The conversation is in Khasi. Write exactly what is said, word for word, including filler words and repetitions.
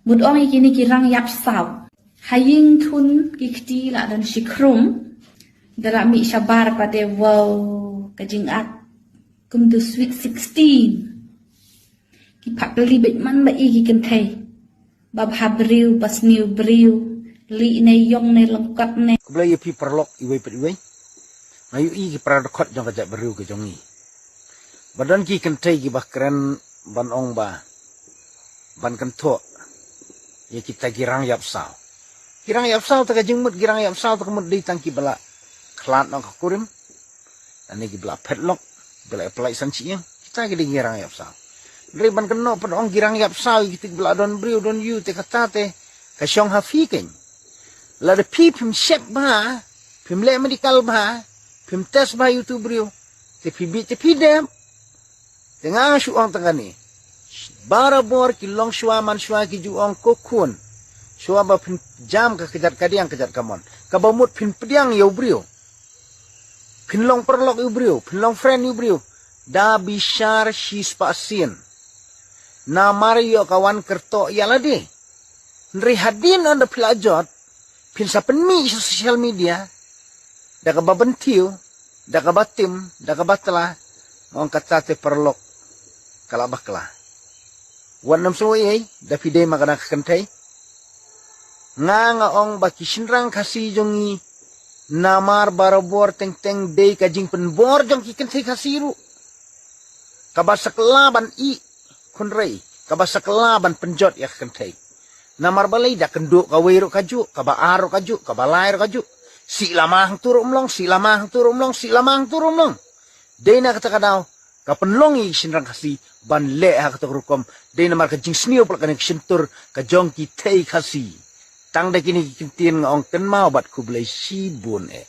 Mut ong ïa kine ki rang ïap saw. Ha ïing thun ki kti la don shi khrum. Da la mih shabar pat te, wow, ka jingat kum tu sweet sixteen. Ki phat li beit man ba i ki kynthei. Ba bha briew, ba sniew briew. Li ne yong ne lengkot ne. Khublei ïa phi paralok iwei pat iwei. Nga ïohi ki para dkhot jong ka jaitbynriew ka jong ngi. Ba don ki kynthei kiba kren ban ong ba ban kynthoh ïa kita ki rang ïap saw. Ki rang ïap saw te ka jingmut ki rang ïap saw te ka mut dei tang kiba la khlad noh ka kurim. Lane kiba la phet lok, kiba la pynlait san shi ïing. Kita ki dei ki rang ïap saw. Hynrei ban kynnoh pat ong ki rang ïap saw ïa kita kiba la don briew don ïew te kata te ka shong ha phi keiñ. Lada phi phim shep bha, phim leh medical bha, phim test bha ïa utu u briew, te phi bieit te phi dep. Te nga nga shu ong tang kane. Barabor ki longshuwa manshuwa ki ju ong ko khun, shuwa ba phin jam ka kjat kadiang kjat kamon, kaba mut phin pdiang ïa u briew, phin long paralok ïa u briew, phin long friend ïa u briew, da bishar shispah sien. Namar ïoh ka wan kyrtoh ïa lade. Hynrei hadien ynda phi la jot, phin sa pynmih sha social media da kaba bynthiew, da kaba tim, da kaba tla. Nga ong kata te paralok ka la bakla. Wat nym sngew ei ei da phi dei ma kane ka kynthei. Nga nga ong ba ki shynrang Khasi jong ngi, namar barabor teng teng dei ka jingpynbor jong ki kynthei Khasi ruh, kaba sa kylla ban ïeh khun rei, kaba sa kylla ban pynjot ïa ka kynthei. Namar balei? Da kynduh kawei ruh kajuh, kaba ar ruh kajuh, kaba lai ruh kajuh. Sih lama hangtu ruh ym long, sih lama hangtu ruh ym long, sih lama hangtu ruh ym long. Dei na kata ka daw ka pynlong ïa ki shynrang Khasi ban leh ha kata ka rukom. Dei namar ka jingsniew palat kane ka shyntur ka jong ki thei Khasi. Tang da kine ki kyntien nga ong kynmaw bad khublei shibun eh.